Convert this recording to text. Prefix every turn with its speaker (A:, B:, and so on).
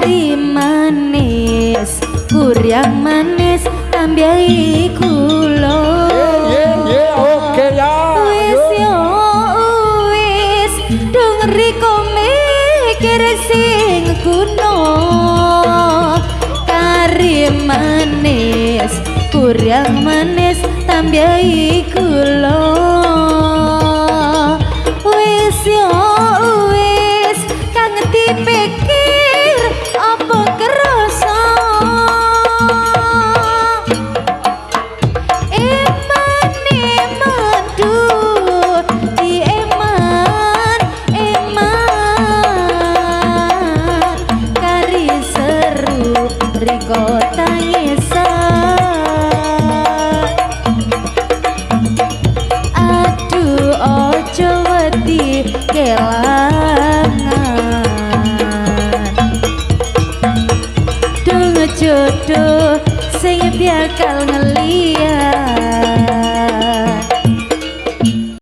A: Kari manis kurang manis tambahi kula.
B: Ye ye, oke ya.
A: Wis yo wis dong riko mikir sing kuno. Kari manis kurang manis tambahi kula. Wis yo wis kang dipikir apa kerasa. Eman eman duh di eman eman kari seru riko tangisan. Aduh ojo wedi kelangan dung jodoh sing bakal.